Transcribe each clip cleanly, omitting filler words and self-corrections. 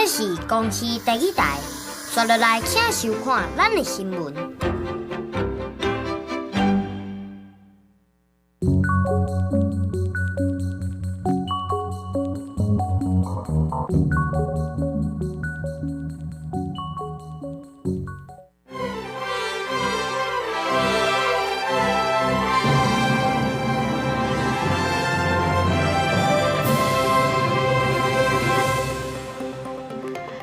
這是公視第二台，紲落來請收看咱的新聞。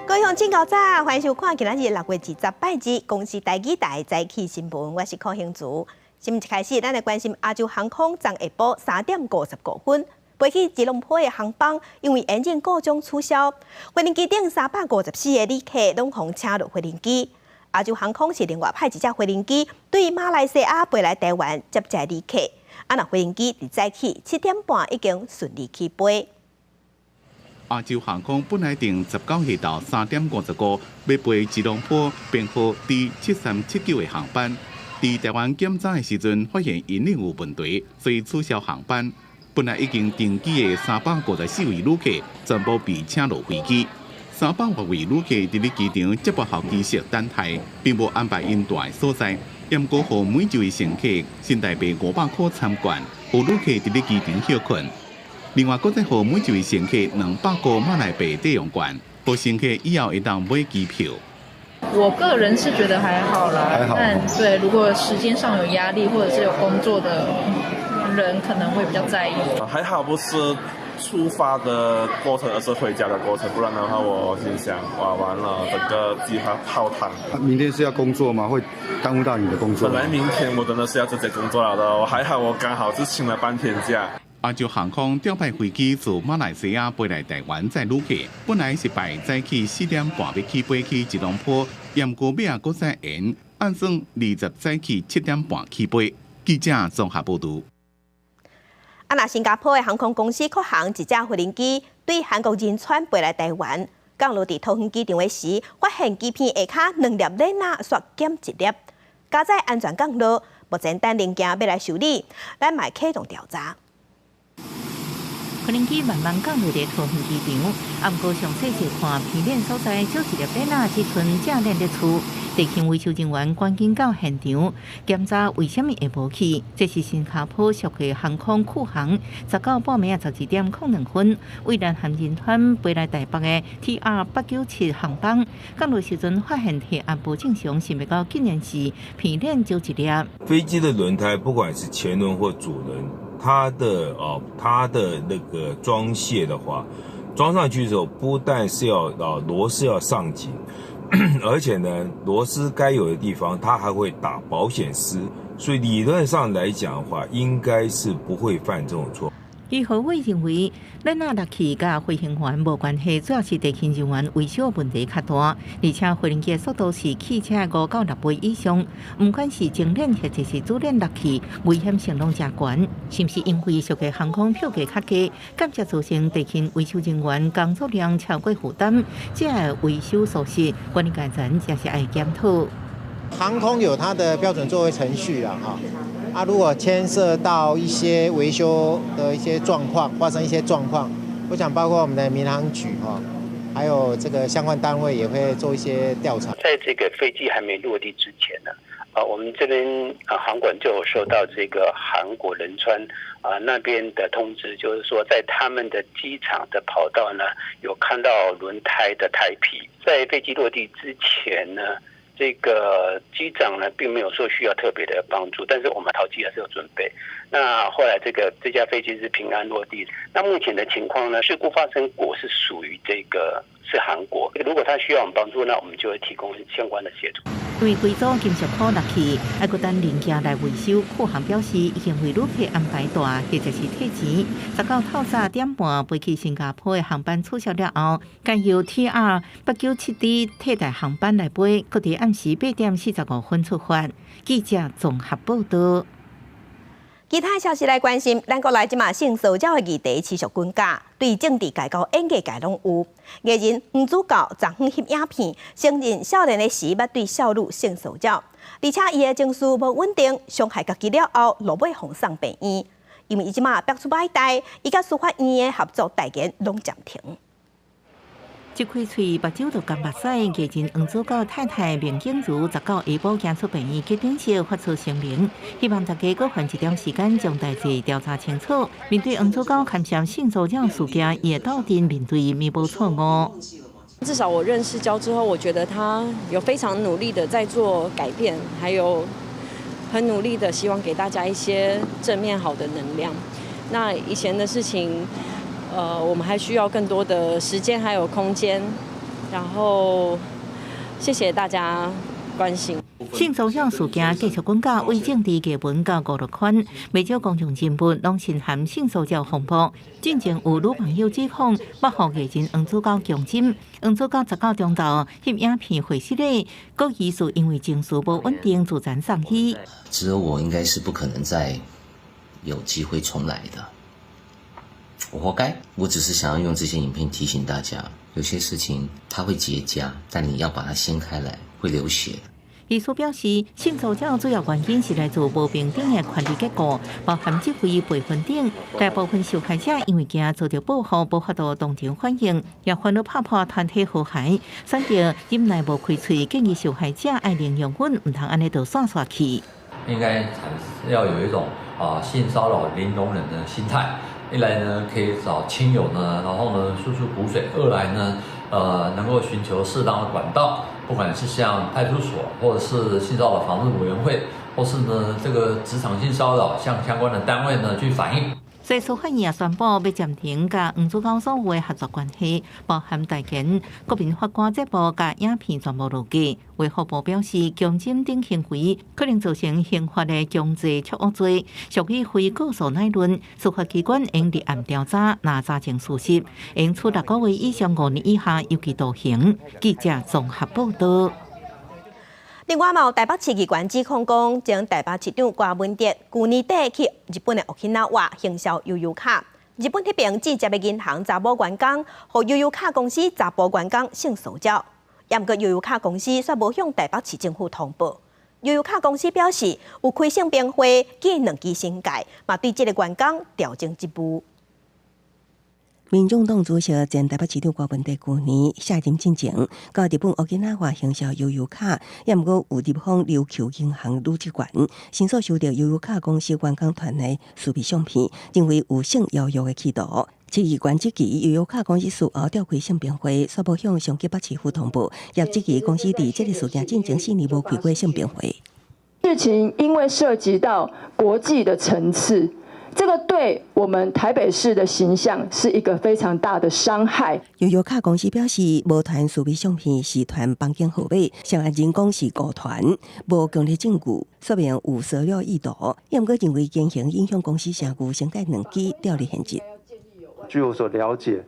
各位鄉親早，歡迎收看今仔日6月20拜二，公視台語台早起新聞，我是柯興慈。新聞一開始，咱來關心亞洲航空昨下晡3點55分飛去吉隆坡的航班，因為引擎故障取消，飛行機頂354個旅客攏予請落飛行機。亞洲航空是另外派一隻飛行機對馬來西亞飛來台灣接載旅客。啊，若飛行機佇早起7點半已經順利起飛。亞洲航空本來訂19下晝3點55欲飛吉隆坡編號 D7379的航班，佇台灣檢查的時陣發現引擎有問題，所以取消航班。本來已經登機的354位旅客全部被請落飛機。300多位旅客佇咧機場接駁候機室等待，並無安排𪜶蹛的所在。毋過，予每一位乘客新台幣500塊餐券，予旅客佇咧機場歇睏。另外，閣再予每一位乘客200塊馬來幣抵用券，予乘客以後會當買機票。我個人是覺得還好啦，還好。但對，如果時間上有壓力，或者是有工作的人，可能會比較在意。還好不是出發的過程，而是回家的過程，不然的話，我心想，哇，完了，整個計劃泡湯。明天是要工作嗎？會耽誤到你的工作？本來明天我真的是要直接工作了的，我還好，我剛好是請了半天假。亞洲航空調派飛機自馬來西亞飛來台灣載旅客，本來是排早起4點半欲起飛去吉隆坡，毋過尾仔閣再延，按算20早起7點半起飛。記者綜合報導。啊，若新加坡的航空公司酷航一隻飛行機對韓國仁川飛來台灣，降落佇桃園機場的時，發現機片下跤兩粒鏈仔煞減一粒，加載安全降落，目前等零件欲來修理，咱嘛會啟動調查。飛行機慢慢降落佇桃園機場，啊，毋過詳細細看，片鏈所在少一粒鏈仔，這賰正鏈咧出。地勤維修人員趕緊到現場檢查，為啥物會無去？這是新加坡屬的航空酷航，19半暝仔12點02分，為南韓仁川飛來台北的 TR897航班降落時陣，發現鐵按無正常，想袂到竟然是片鏈少一粒。飛機的輪胎，不管是前輪或主輪，它的那個裝卸的話，裝上去的時候，不但是要螺絲要上緊，而且呢，螺絲該有的地方，它還會打保險絲，所以理論上來講的話，應該是不會犯這種錯。余和偉認為，鏈仔落去佮飛行員無關係，主要是地勤人員維修問題較大，而且飛行機的速度是汽車5到6倍以上，毋管是前輪或者是主輪落去，危險性攏誠懸。是毋是因為俗的航空票價較低，間接造成地勤維修人員工作量超過負擔？這個維修疏失，管理階層也是愛檢討。航空有它的標準作業程序啦，哈。啊，如果牽涉到一些維修的一些狀況，發生一些狀況，我想包括我們的民航局哈，還有這個相關單位也會做一些調查。在這個飛機還沒落地之前呢，啊，我們這邊啊航管就有收到這個韓國仁川啊那邊的通知，就是說在他們的機場的跑道呢，有看到輪胎的胎皮。在飛機落地之前呢，這個機長呢，並沒有說需要特別的幫助，但是我們桃機還是有準備。那後來這架飛機是平安落地。那目前的情況呢，事故發生國是屬於這個是韓國。如果他需要我們幫助，那我們就會提供相關的協助。因為規組金屬箍落去，還閣等零件來維修。酷航表示已經為旅客安排蹛或者是退錢。19透早點半飛去新加坡的航班取消了後，改由 TR897D 替代航班來飛，閣佇暗時8點45分出發。記者綜合報道。其他消息來關心，咱國內這馬性騷擾的議題持續滾加，對政治界到演藝界攏有。藝人黃子佼昨昏翕影片，承認少年的時捌對少女性騷擾，而且伊的情緒無穩定，傷害家己了後，落尾予送病院。因為伊這馬逼出歹代，伊佮司法院的合作代言攏暫停。一開喙目睭就乾目屎，藝人黃子佼太太明景如十九下晡行出病院急診室發出聲明，希望大家閣還一點時間將代誌調查清楚。面對黃子佼牽涉性騷擾事件，伊會鬥陣面對彌補錯誤。至少我認識佼之後，我覺得他有非常努力的在做改變，還有很努力的希望給大家一些正面好的能量。那以前的事情，我們還需要更多的時間還有空間。然後，謝謝大家關心。性騷擾事件繼續滾到偽政治藝文到娛樂圈，袂少公眾人物攏身陷性騷擾風波。進前有女網友指控，幕後藝人黃子佼強姦，黃子佼十九中晝翕影片回失禮，閣疑似因為情緒無穩定自殘送醫。只有我應該是不可能再有機會重來的，我活該。我只是想要用這些影片提醒大家，有些事情它會結痂，但你要把它掀開來，會流血。醫師表示，性騷擾主要原因是來自無平等的權力結構，包含職位輩分等。大部分受害者因為驚遭到報復，無法度當場反應，也煩惱拍破團體和諧，選擇忍耐無開喙，建議受害者愛零容忍，毋通按呢就煞煞去。應該要有一種啊性騷擾零容忍的心態，一來呢可以找親友呢，然後呢訴訴苦水；二來呢，能夠尋求適當的管道。不管是像派出所，或者是性騷擾防治委員會，或是呢這個職場性騷擾，向相關的單位呢去反映。所以司法院也宣布欲暫停佮黃子佼所有的合作關係，包含代言、國民法官節目佮影片全部落架。衛福部表示，強姦等行為可能造成刑法的強制束縛罪，屬於非告訴乃論。司法機關應立案調查，若查證屬實，應處6個月以上5年以下有期徒刑。記者綜合報道。另外，嘛有台北市議員指控講，前台北市長柯文哲舊年底去日本的沖繩縣行銷悠遊卡，日本彼爿直接的銀行查某員工，予悠遊卡公司查埔員工性騷擾，毋過悠遊卡公司卻無向台北市政府通報。悠遊卡公司表示，有開說明會，寄兩支申誡，嘛對這个員工調整職務。民眾黨主席前台北市長柯文哲舊年卸任進前，到日本沖繩縣行銷悠遊卡，也毋過有日方琉球銀行女職員申訴收到悠遊卡公司員工傳的私密相片，認為有性邀約的企圖。市議員質疑悠遊卡公司事後召開說明會，卻無向上級北市府通報，也質疑公司佇這个事件進前4年無開過說明會。事情因為涉及到國際的層次。這個對我們台北市的形象是一個非常大的傷害。悠遊卡公司表示，無傳私密相片是傳房間號碼，涉案人講是誤傳，無強烈證據，說明有騷擾意圖。也毋過認為言行影響公司聲譽，懲戒兩支調離現職。據我所了解，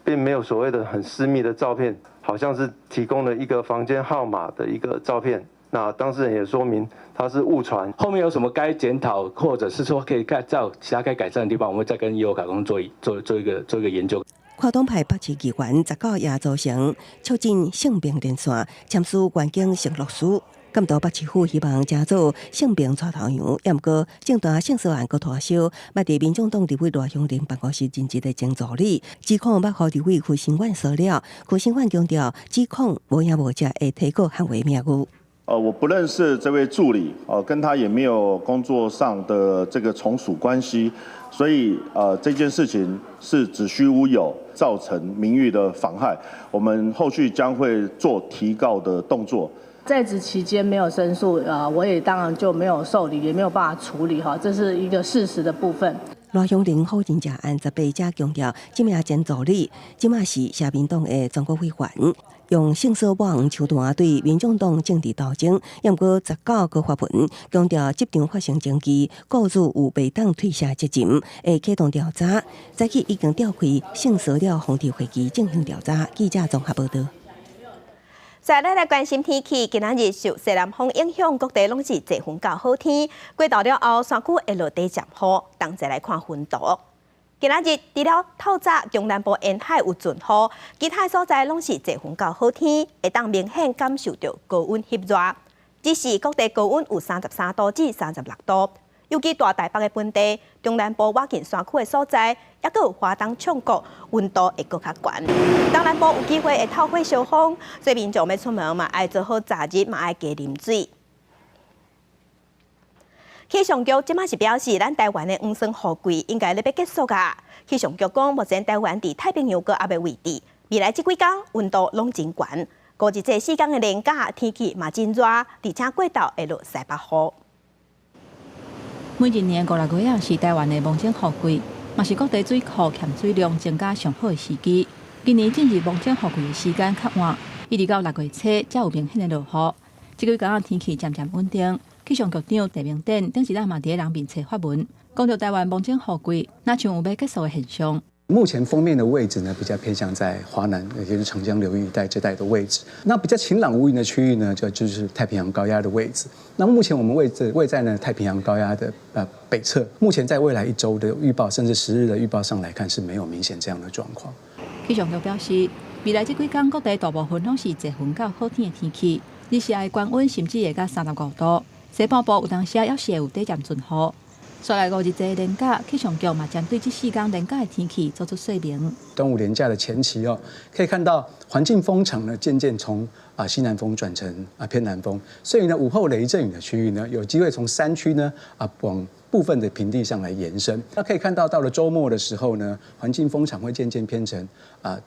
並沒有所謂的很私密的照片，好像是提供了一個房間號碼的一個照片。那當事人也說明他是誤傳，後面有什麼該檢討，或者是說可以改造其他該改善的地方，我們會再跟悠遊卡公司做一個研究。跨黨派北市議員十九也組成促進性平連線，簽署願景承諾書。監督北市府希望加做性平帶頭羊，也毋過重大性騷案閣拖燒，捌佇民眾黨立委賴香伶辦公室任職的前助理指控捌予立委許心婉騷擾，許心婉強調指控無影無跡會提告捍衛名譽。我不認識這位助理，跟他也沒有工作上的這個從屬關係，所以這件事情是子虛烏有，造成名譽的妨害，我們後續將會做提告的動作。在職期間沒有申訴，我也當然就沒有受理，也沒有辦法處理，哈，這是一個事實的部分。賴香伶否認這案十八才強調，這名前助理這馬是社民黨的全國委員，用性騷擾手段對民眾黨政治鬥爭，也毋過十九閣發文強調，這場發生爭議，雇主有袂當推卸責任，會啟動調查。早起已經召開性騷擾防治會議進行調查。記者綜合報道。再來來關心天氣，今仔日受西南風影響，各地攏是濟雲到好天。過晝了後，山區會落短暫雨。同齊來看雲圖。今仔日除了透早中南部沿海有陣雨，其他所在攏是濟雲到好天，會當明顯感受著高溫翕熱。只是各地高溫有33度至36度。尤其大台北的盆地、中南部倚近山區的所在，猶閣有華東衝國，溫度會閣較懸。東南部有機會會透火燒風，所以民眾欲出門嘛，愛做好遮日，嘛愛加啉水。氣象局這馬是表示，咱台灣的黃酸雨季應該咧欲結束矣。氣象局講，目前台灣佇太平洋高壓的位置，未來這幾工溫度攏真懸。五日這四工的連假天氣嘛真熱，而且過晝會落西北雨。每一年五六月仔是台灣的芒種雨季，嘛是各地水庫蓄水量增加上好的時機。今年進入芒種雨季的時間較晚，一直到6月初才有明顯的落雨。這幾工天氣漸漸穩定，氣象局長鄭明典頂一日嘛佇人面冊發文，講著台灣芒種雨季，若像有欲結束的現象。目前鋒面的位置呢，比較偏向在華南，也就是長江流域一帶這帶的位置。那比較晴朗無雲的區域呢，就是太平洋高壓的位置。那目前我們位置位在呢太平洋高壓的北側。目前在未來一周的預報，甚至10日的預報上來看，是沒有明顯這樣的狀況。氣象局表示，未來這幾工各地大部分攏是濟雲到好天的天氣，日時的高溫甚至會到35度。西半部有當時猶是會有短暫陣雨。煞來五日節連假，氣象局嘛針對這四工連假的天氣做出說明。端午連假的前期哦，可以看到環境風場呢漸漸從西南風轉成偏南風，所以呢午後雷陣雨的區域呢有機會從山區呢往部分的平地上來延伸。那可以看到到了週末的時候呢，環境風場會漸漸偏成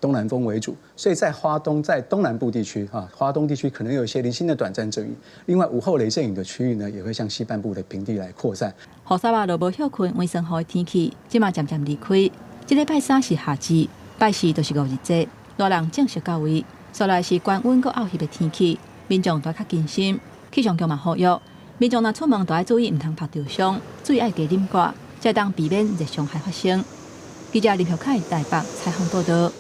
東南風為主，所以在花東在東南部地區啊，花東地區可能有一些零星的短暫陣雨。另外午後雷陣雨的區域呢，也會向西半部的平地來擴散。雨傘仔落無歇睏，黃酸雨的天氣，這馬漸漸離開。這禮拜三是夏至，拜四就是五日節，熱人正式到位。煞來是高溫閣漚熱的天氣，民眾都較謹慎。氣象局嘛呼籲，民眾若出門都愛注意，毋通曝著傷，水愛加啉寡，才當避免熱傷害發生。記者林玉凱台北採訪報導。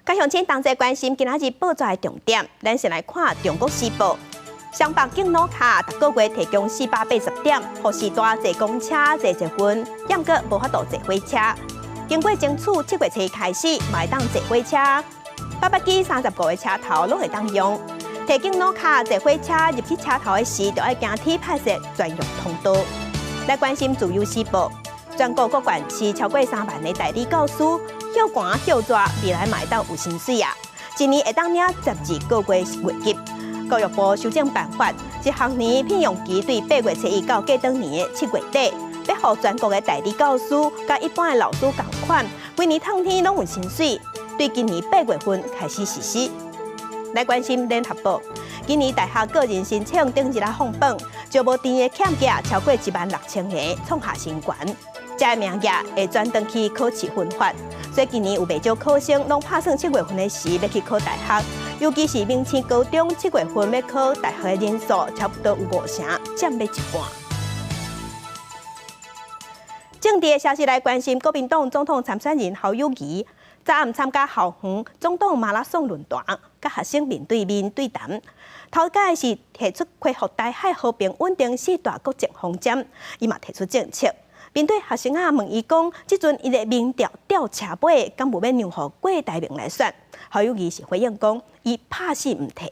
佮鄉親同齊關心今仔日報紙的重點，咱先來看《中國時報》。雙北敬老卡逐個月提供480點，予序大坐公車、坐捷運，猶閣無法度坐火車。經過爭取，7月初開始，嘛會當坐火車。800支35個車頭攏會當用。提敬老卡坐火車入去車頭的時，就愛行鐵拍攝專用通道。來關心《自由時報》，全國各縣市超過3萬个代理教師，歇寒歇熱，未來嘛會當有薪水啊！一年會當領12個月月給。教育部修正辦法，這學年聘用期對8月初1到過轉年的7月底，欲予全國的代理教師佮一般的老師仝款，規年透天攏有薪水。對今年8月份開始實施。來關心聯合報，今年大學個人申請頂日仔放榜，招無填的欠額超過1萬6千个，創下新高。這个名額會轉轉去考試分發，所以今年有袂少考生攏拍算7月份的時欲去考大學，尤其是明星高中七月份欲考大學的人數差不多有五成，佔欲一半。政治的消息來關心，國民黨總統參選人侯友宜昨暗參加校園總統馬拉松論壇，佮學生面對面對談。頭擺是提出恢復台海和平穩定四大國政方針，伊嘛提出政策。面對學生仔問伊講，這陣伊的民調吊車尾，敢無欲讓予郭台銘來選？侯友宜是回應講，伊拍死毋退。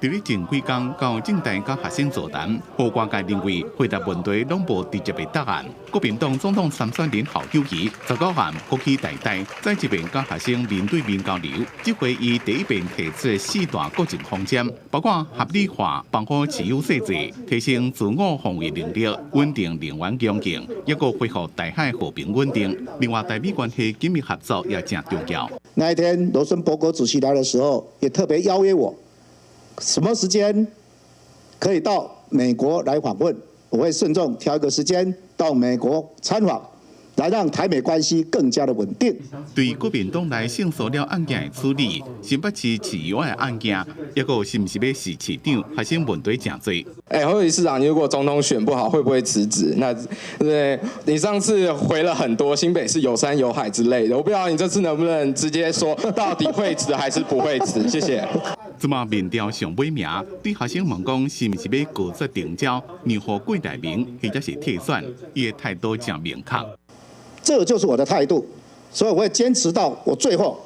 佇咧前幾工到政大佮學生座談，予外界認為回答問題攏無直接的答案。國民黨總統參選人侯友宜19號閣去台大，再一遍佮學生面對面交流。這回伊第一遍提出四大國政方針，包括合理化放寬持有稅制、提升自我防衛能力、穩定能源供應，抑閣恢復台海和平穩定。另外，台美關係緊密合作也誠重要。那一天，羅森伯格主席來的時候，也特別邀約我。什麼時間可以到美國來訪問？我會慎重挑一個時間到美國參訪，來讓台美關係更加的穩定。對國民黨內性騷擾案件的處理，新北市市議員的案件，抑閣是毋是欲辭市長，學生問題誠濟。哎，侯友宜市長，你如果總統選不好，會不會辭職？那對，你上次回了很多新北市有山有海之類的，我不知道你這次能不能直接說到底會辭還是不會辭？謝謝。這馬民調上尾名，對學生問講是毋是欲告捷停招，讓予郭台銘或者是退選，伊的態度誠明確。這就是我的態度，所以我會堅持到我最後，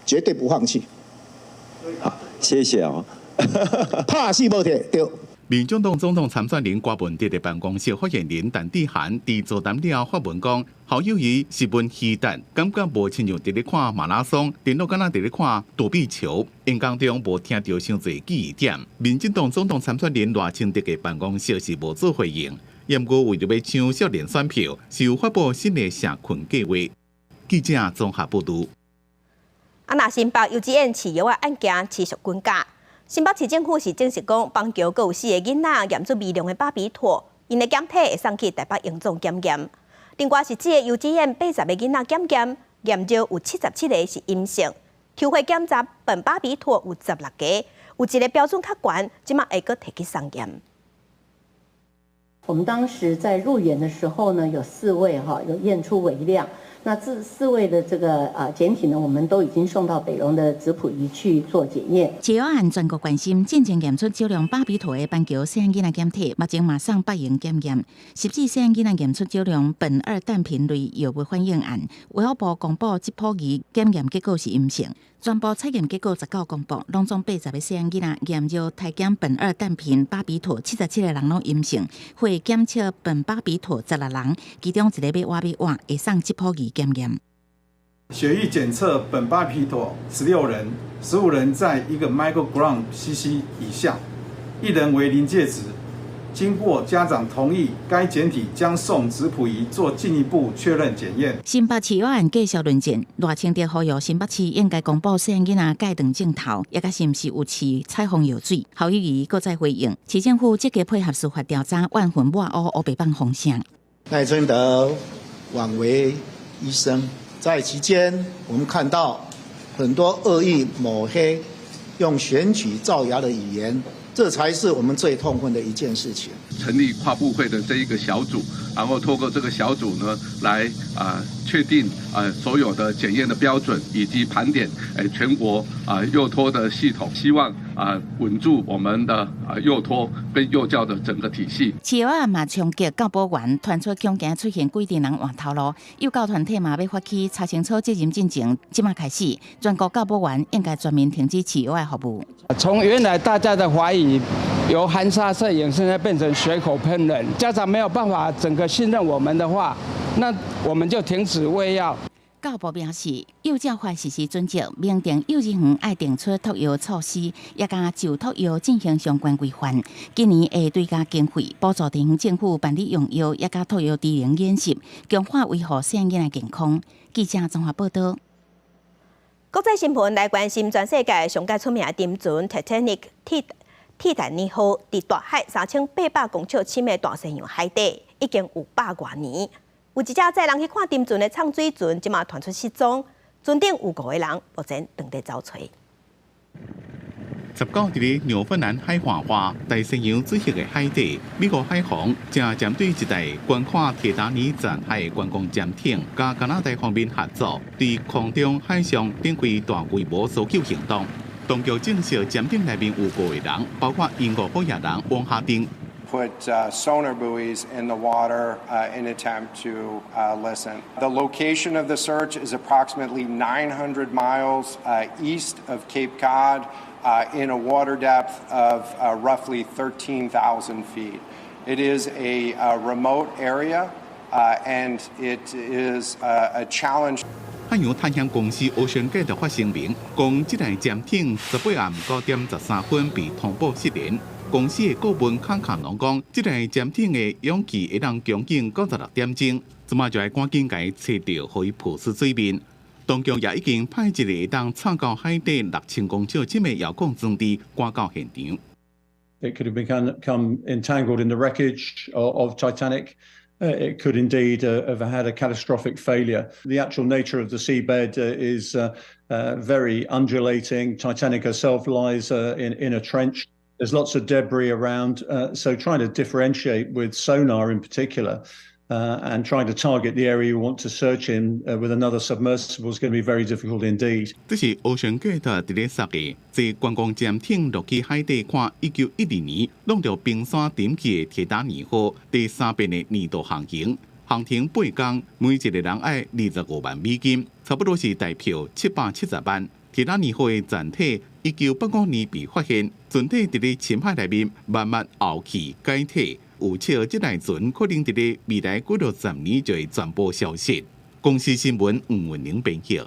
絕對不放棄。好，謝謝哦。拍死無退，對。民進黨總統參選人柯文哲的辦公室發言人陳智菡佇座談了發文講，侯友宜十分虛誕，感覺無親像佇咧看馬拉松，顛倒敢若佇咧看躲避球。演講中無聽著傷濟記憶點。民進黨總統參選人賴清德的辦公室是無做回應，毋過為著欲搶少年選票，是有發布新的社群計劃。記者綜合報導。啊，若新北幼稚園飼藥仔案件持續滾價。新北市政府是證實講，板橋閣有四個囡仔驗出微量的巴比妥，𪜶的檢體會送去台北榮總檢驗。另外是這个幼稚園80個囡仔檢驗，驗尿有77個是陰性，抽血檢查苯巴比妥有16個，有一個標準較懸，這馬會閣提去送驗。我們當時在入園的時候呢，有四位哈有驗出微量。那這四位的這個檢體呢，我們都已經送到北榮的質譜儀去做檢驗。飼藥案全國關心，進前驗出少量巴比妥的板橋細漢囡仔檢體，目前嘛送北榮檢驗。汐止細漢囡仔驗出少量苯二氮平類藥物反應案，衛福部公布質譜儀檢驗結果是陰性。全部採驗結果19公布，攏總80個細漢囡仔驗尿篩檢苯二氮平巴比妥，77個人攏陰性，血檢測苯巴比妥16人，其中一个欲倚欲倚，會送質譜儀檢驗。血液檢測苯巴比妥16人，15人在一個 microgram cc 以下，一人為臨界值。經過家長同意，該檢體將送質譜儀做進一步確認檢驗。新北飼藥案繼續論戰，賴清德呼籲新北市應該公布細漢囡仔戒斷症頭，抑閣是毋是有飼彩虹藥水？侯友宜閣再回應，市政府積極配合司法調查，怨恨抹烏烏白放風聲。賴清德枉為醫生，在期間我們看到很多惡意抹黑，用選舉造謠的語言。這才是我們最痛恨的一件事情。成立跨部會的這一個小組，然後透過這個小組呢，來確定所有的檢驗的標準，以及盤點全國幼托的系統，希望穩住我們的幼托跟幼教的整個體系。飼藥案嘛衝擊教保員，傳出恐驚出現幾千人換頭路，幼教團體嘛欲發起查清楚責任進前，這馬開始，全國教保員應該全面停止飼藥仔服務。從原來大家的懷疑，由含沙射影，現在變成血口噴人，家長沒有辦法整個信任我們的話，那我們就停止餵藥。教育部表示，幼教法實施準則，明定幼稚園愛定出托育措施，也共就托育進行相關規範。今年會追加經費，補助地方政府辦理用藥，也佮托育智能演習，強化維護細漢囡仔健康。記者綜合報道。國際新聞來關心全世界上蓋出名的沉船 Titanic 鐵達尼號，佇大海3800公尺深的大西洋海底，已經有百外年。有一隻載人去看沉船的藏水船，這馬傳出失蹤，船頂有五個人，目前正佇走揣。 19佇咧紐芬蘭海岸外大西洋水域的海底，美國海防正針對一台觀看鐵達尼殘骸的觀光潛艇，佮加拿大方面合作，佇空中、海上展開大規模搜救行動。當局證實潛艇內面有五個人，包括英國好野人王哈丁。 Put sonar buoys in the water in attempt to listen. The location of the search is approximately 900 miles east of Cape Cod in a water depth of roughly 13,000 feet. It is a remote area and it is a challenge. 海洋探險公司 OceanGate 發聲明，講這台潛艇18暗9點13分被通報失聯。公司的顧問康卡農講，這台潛艇的氧氣會當供應96點鐘，這馬就愛趕緊共伊揣著，予伊浮出水面。當局也已經派一個會當插到海底6000公尺深的遙控裝置趕到現場。 It could have become entangled in the wreckage of Titanic. It could indeed have had a catastrophic failure. The actual nature of the seabed is very undulating. Titanic herself lies in a trench. There's lots of debris around, so trying to differentiate with sonar in particular and trying to target the area you want to search in with another submersible is going to be very difficult indeed. 這是 OceanGate 佇咧十月坐觀光潛艇落去海底看1912年挵著冰山沉去的鐵達尼號第三遍的年度航行，航程8工，每一個人愛25萬美金，差不多是台票770萬。鐵達尼號的殘體1985年被發現，船體佇咧深海內面慢慢漚去解體，預測這台船可能佇咧未來幾若十年就會全部消失。公視新聞吳文玲編譯。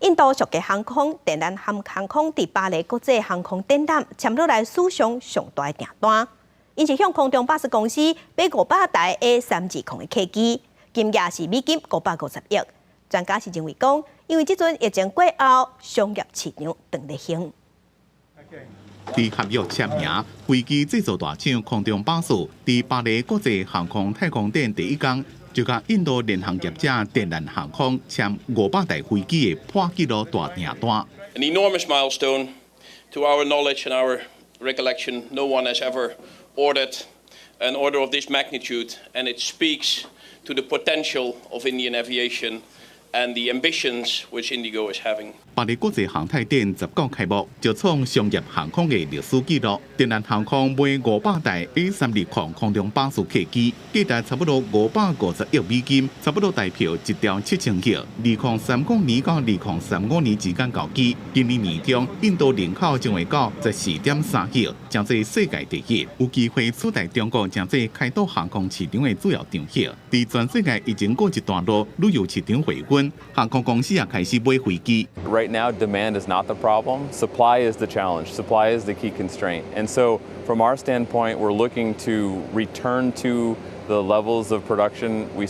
印度屬嘅航空電蘭航空佇巴黎國際航空展覽簽落來史上上大的訂單，𪜶是向空中巴士公司買500台 A320的客機，金額是美金550億。專家是認為講，因為這陣疫情過後，商業市場轉咧興。佇合約簽名，飛機製造大廠空中巴士佇巴黎國際航空太空展第一工，就佮印度聯航業者電蘭航空簽500台飛機的破紀錄大訂單。 An enormous milestone to our knowledge and our recollection. No one has ever ordered an order of this magnitude, and it speaks to the potential of Indian aviation and the ambitions which IndiGo is having. 巴黎國際航太展19開幕，就創商業航空的歷史紀錄。電蘭航空買500台 A320空中巴士客機，價值差不多550億美金，差不多台票1兆7000億。2030年到2035年之間交機。今年年中，印度人口將會到14.3億，成做世界第一，有機會取代中國，成做開拓航空市場的主要場域。佇全世界疫情過一段落，旅遊市場回溫，航空公司也開始買飛機。 Right now, demand is not the problem. Supply is the challenge. Supply is the key constraint. And so, from our standpoint, we're looking to return to the levels of production we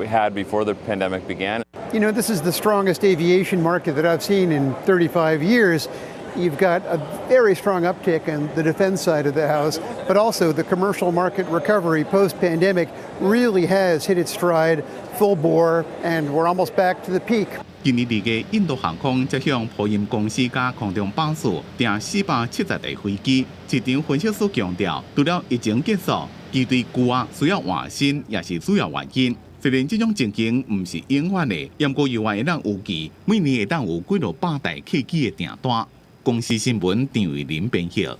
had before the pandemic began. This is the strongest aviation market that I've seen in 35 years. You've got a very strong uptick in the defense side of the house, but also the commercial market recovery post pandemic really has hit its stride full bore, and we're almost back to the peak. 今年2月，印度航空才向波音公司佮空中巴士訂470台飛機。市場分析師強調，除了疫情結束，機隊久啊需要換新，也是主要原因。雖然這種情形毋是永遠的，毋過猶原會當預期每年會當有幾落百台客機的訂單。公視新聞張慧玲編譯。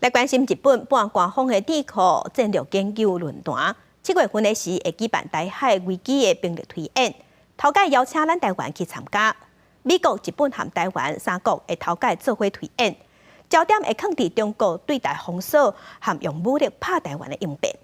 來關心日本半官方的智庫戰略研究論壇，7月份的時會舉辦台海危機的兵力推演，頭擺邀請咱台灣去參加。美國、日本和台灣三國會頭擺做伙推演，焦點會囥佇中國對台封鎖和用武力拍台灣的應變。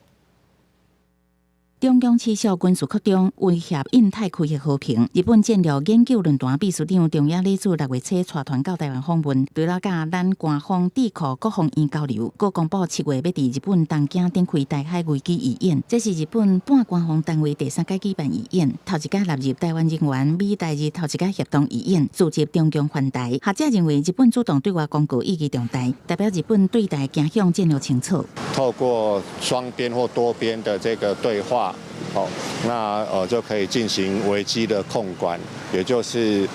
中共持續軍事擴張，威脅印太區域和平。日本戰略研究論壇秘書長中野禮子6月初帶團到台灣訪問，除了佮咱官方智庫國防院交流，閣公布7月欲佇日本東京展開台海危機預演。這是日本半官方單位第三擺舉辦預演，頭一擺納入台灣人員，美台日頭一擺協同預演，阻止中共犯台。學者認為，日本主動對外公告意義重大，代表日本對台走向戰略清楚。透過雙邊或多邊的這個對話，好，那就可以進行危機的控管，也就是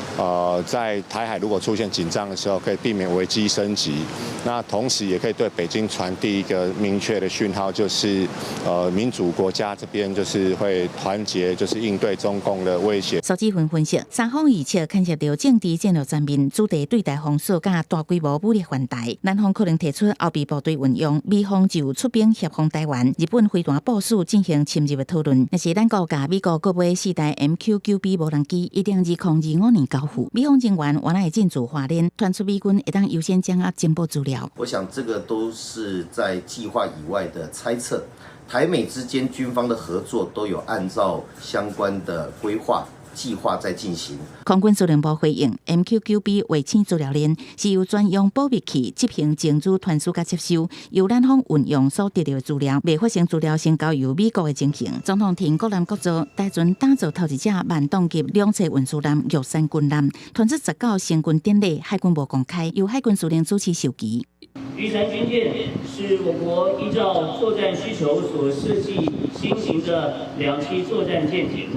在台海如果出現緊張的時候，可以避免危機升級。那同時也可以對北京傳遞一個明確的訊號，就是民主國家這邊就是會團結，就是應對中共的威脅。蘇志芬分析，三方預測牽涉到政治戰略層面，主題對台封鎖佮大規模武力犯台，南方可能提出後備部隊運用，美方就出兵協防台灣，日本飛彈部署進行深入的討論。若是咱國共美國購買四台 MQ-9B 無人機，一定2025年交付。美方人員原來會進駐花蓮，傳出美軍會當優先掌握情報資料。我想這個都是在計劃以外的猜測。台美之間軍方的合作都有按照相關的規劃計劃在進行。空軍司令部回應，MQ-9B 衛星資料鏈是由專用保密器執行情資傳輸佮接收，由咱方運用所得到的資料，未發生資料先交由美國的情形。總統庭國艦國造台船打造頭一隻萬噸級兩棲運輸艦玉山軍艦，傳出19成軍典禮，海軍無公開，由海軍司令主持授旗。玉山軍艦是我國依照作戰需求所設計新型的兩棲作戰艦艇。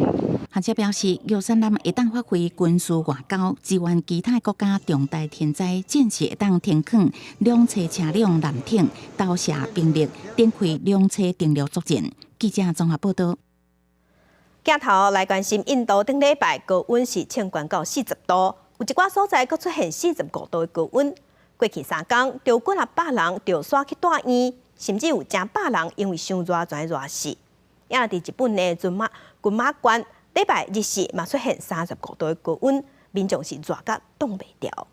學者表示，玉山艦會當發揮軍事外交，支援其他國家重大天災，戰時會當停囥兩棲車輛艦艇，投射兵力，展開兩棲登陸作戰。記者綜合報道。鏡頭來關心印度頂禮拜高溫是衝懸到40度，有一寡所在閣出現45度的高溫。過去3工，著幾若百人著徙去蹛院，甚至有成百人因為傷熱跩熱死。也佇日本的群馬縣，禮拜日時嘛出現35度的高溫，民眾是熱甲擋袂牢。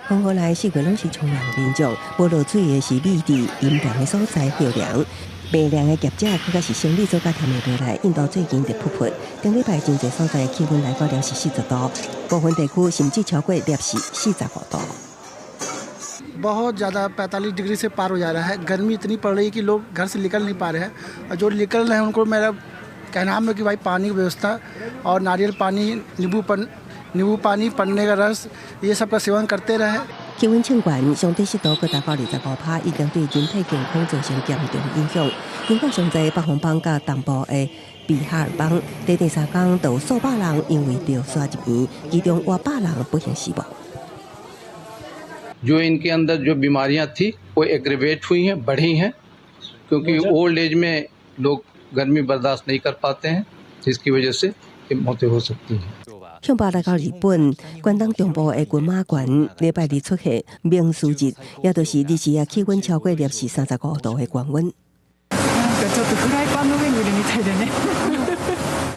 恒河內四月攏是沖涼的民眾，無落水的是覕佇陰涼的所在歇涼。賣涼的業者閣較是生理做甲忝袂落來。印度最近熱噗噗，頂禮拜真濟所在氣溫來到攝氏40度，部分地區甚至超過攝氏45度。 बहुत ज़्यादा 45 डिग्री से पार हो जा रहा है। गर्मी इतनी पड़ रही है कि लोग घर से निकल नहीं पा रहे हैं और जो निकल रहे हैं, उनको मेरा कहना है कि भाई, पानी की व्यवस्था और नारियल पानी, नींबू पानी, पन्ने का रस, ये सब का सेवन करते रहे।氣溫衝懸，相對濕度閣達到25%，已經對人體健康造成嚴重影響。英國上濟北方邦佮東部的比哈爾邦，短短3工就有數百人因為著沙入院，其中倚百人不幸死亡。 जो इनके अंदर जो बीमारियां थी, वो एग्रीवेट हुई हैं, बढ़ी हैं, क्योंकि ओल्ड एज में लोग गर्मी बर्दाश्त नहीं कर पाते हैं, जिसकी वजह से ये मौतें हो सकती हैं。向北來到日本，關東中部的群馬縣，禮拜二出現明暑日，也就是日時啊氣溫超過攝氏35度的高溫。ちょっとフライパンの上にいるみたいでね。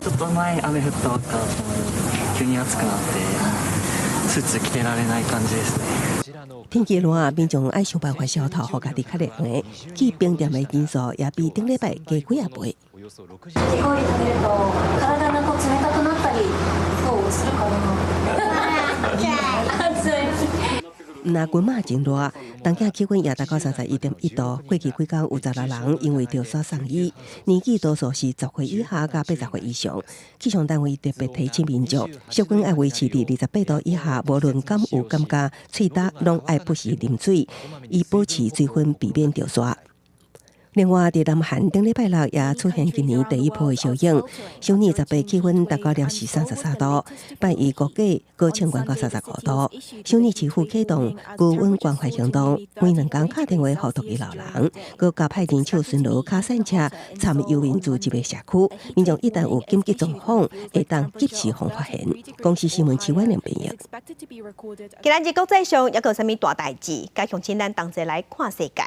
ちょっと前雨降ったばっかだったのに、急に暑くなって、スーツ着てられない感じですね。天氣熱，民眾愛想辦法消透，予家己較涼的。去冰店的人數也比頂禮拜加幾仔倍。かき氷食べると体がこう冷たくなったりそうするかな。暑い。毋但群馬真熱，東京氣溫也達到31.1度。過去幾工有16人因為著沙送醫，年紀多數是10歲以下佮80歲以上。氣象單位特別提醒民眾，體溫愛維持佇28度以下，無論敢有感覺喙焦，攏愛不時啉水，以保持水分，避免著沙。另外，佇南韓頂禮拜六也出現今年第一波的燒湧，首爾18氣溫達到攝氏33度，拜一估計閣衝懸到35度。首爾市府啟動高溫關懷行動，每2工敲電話予獨居老人，閣加派人手巡邏跤傘車，參遊民聚集的社區，民眾一旦有緊急狀況，會當及時予發現。公視新聞徐婉玲編譯。今仔日國際上猶閣有啥物大代誌？共鄉親咱同齊來看世界。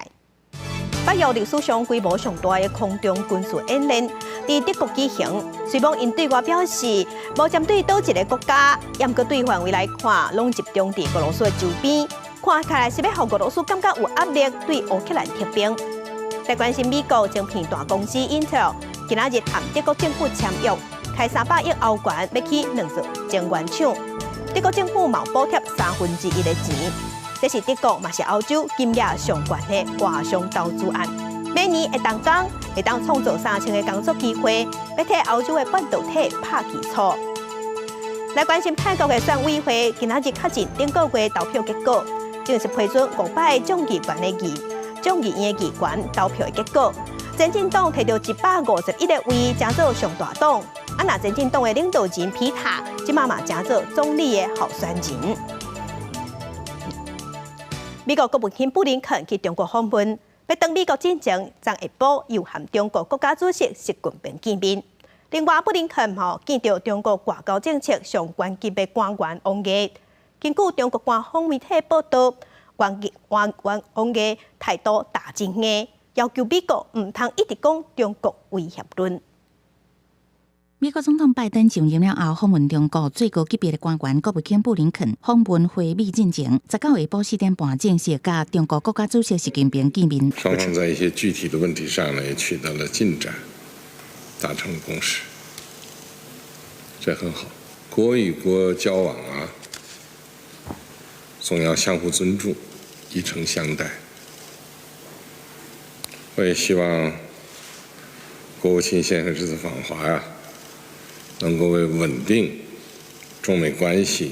北約歷史上規模上大的空中軍事演練，佇德國舉行。雖罔𪜶對外表示無針對佗一个國家，毋過對範圍來看，攏集中佇俄羅斯的周邊。看起來是欲予俄羅斯感覺有壓力，對烏克蘭撤兵。來關心美國晶片大公司 Intel，今仔日和德國政府簽約，開300億歐元欲起兩座晶圓廠。德國政府嘛補貼1/3的錢。這是德國嘛是歐洲金額上懸的外商投資案，每年會當講會當創造3000个工作機會，欲替歐洲的半導體拍基礎。來關心泰國的選委會，今仔日確認頂個月投票結果，正式批准五擺眾議員的議眾議院的議員投票的結果。前進黨提著151个位，成做上大黨。啊，若前進黨的領導人皮塔，這馬嘛成做總理的候選人。美國國務卿布林肯去中國訪問，欲轉美國進前，昨下晡又和中國國家主席習近平見面。另外，布林肯吼見著中國外交政策上懸級的官員王毅。根據中國官方媒體報道，王毅態度彈真硬，要求美國毋通一直講中國威脅論。美國總統拜登就任了後，訪問中國最高級別的官員國務卿布林肯訪問回美進前，19下晡4點半正式佮中國國家主席習近平見面。雙方在一些具體的問題上呢，也取得了進展，達成了共識，這很好。國與國交往啊，總要相互尊重，以誠相待。我也希望國務卿先生這次訪華呀，能夠為穩定中美關係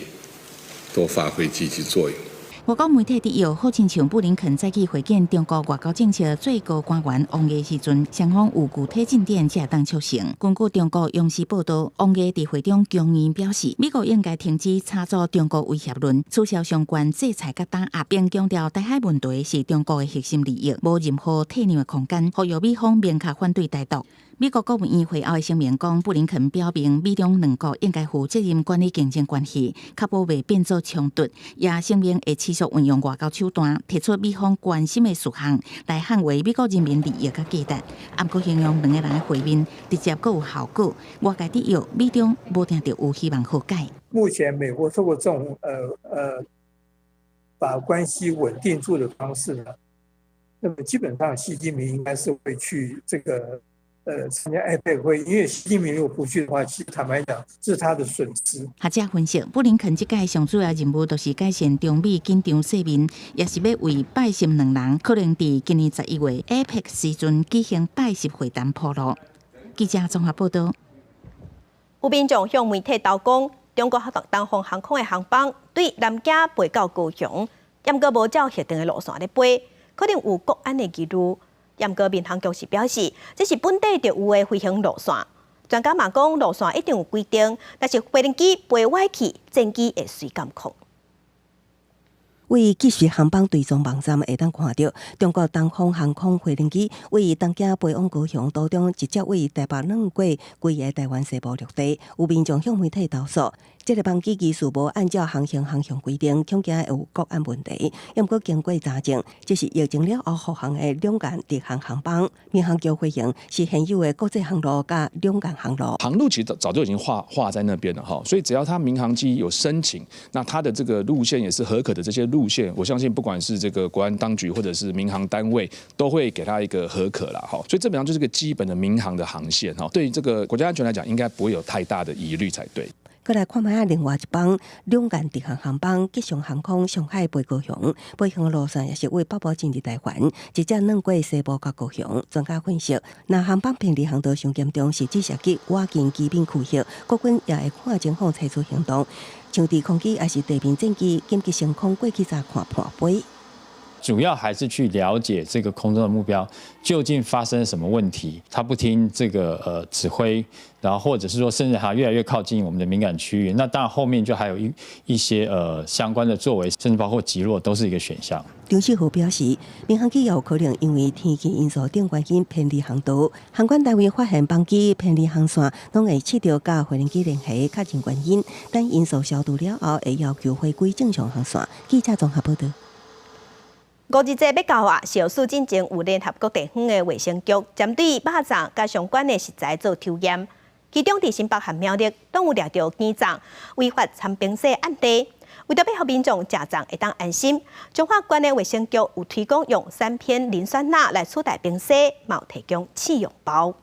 多發揮積極作用。外國媒體指有好親像布林肯再去會見中國外交政策最高官員王毅時陣，雙方有具體進展才會當促成。根據中國央視報道，王毅佇會中強硬表示，美國應該停止炒作中國威脅論，取消相關制裁佮打壓，並強調台海問題是中國的核心利益，無任何退讓的空間，呼籲美方明確反對台獨。美國國務院會後的聲明講，布林肯表明美中兩國應該負責任管理競爭關係，確保袂變做衝突，也聲明會持續運用外交手段，提出美方關心的事項，來捍衛美國人民利益佮價值。毋過形容兩个人的會面直接閣有效果，外界質疑美中無定著有希望和解。目前美國透過這種把關係穩定住的方式呢，那麼基本上習近平應該是會去這個參加 APEC 會，因為習近平如果不去的話，其實坦白講，是他的損失。學者分析，布林肯這屆上主要任務就是改善中美緊張勢面，也是欲為拜習兩人可能佇今年11月 APEC 時陣舉行拜習會談鋪路。記者綜合報道。有民眾向媒體投講，中國東方航空的航班對南京飛到高雄，毋過無照核定的路線咧飛，可能有國安的疑慮。毋過民航局是表示，這是本地就有的飛行路線。專家嘛講，路線一定有規定，但是飛行機飛歪去，戰機會隨監控。為即時航班追蹤網站會當看著，中國東方航空飛行機為東京飛往高雄途中，直接為台北轉過規个台灣西部陸地。有民眾向媒體投訴，這个班機技術無按照航行航向規定，恐驚會有國安問題。毋過經過查證，這是疫情了後復航的兩岸直航航班。民航局回應是現有的國際航路佮兩岸航路。航路其實早就已經畫在那邊了哈，所以只要他民航機有申請，那他的這個路線也是核可的這些路線，我相信不管是這個國安當局或者是民航單位，都會給他一個核可啦哈。所以這本上就是個基本的民航的航線哈，對於這個國家安全來講，應該不會有太大的疑慮才對。閣來看覓仔另外一班兩岸直航航班，吉祥航空上海飛高雄，飛行路線也是為北部進入台灣，直接轉過西部佮高雄。專家分析，若航班偏離航道傷嚴重，是指涉及倚近機敏區域，國軍也會看情況採取行動。像低空機抑是地面戰機緊急升空過去查看破飛。主要還是去了解這個空中的目標究竟發生什麼問題，他不聽這個指揮，然後或者是說甚至還越來越靠近我們的敏感區域，那當然後面就還有一些相關的作為，甚至包括擊落都是一個選項。張世豪表示，民航機有可能因為天氣因素等原因偏離航道，航管單位發現班機偏離航線，攏會試著佮飛行機聯繫確認原因，等因素消除了後，會要求回歸正常航線。記者綜合報道。五日節欲到啊，小數進前有聯合國地方的衛生局針對肉粽佮相關的食材做抽驗，其中佇新北和苗栗攏有掠著羹粽違法摻冰雪案例。為著欲予民眾食粽會當安心，彰化縣的衛生局有推廣用三偏磷酸鈉來取代冰沙，嘛有提供試用包。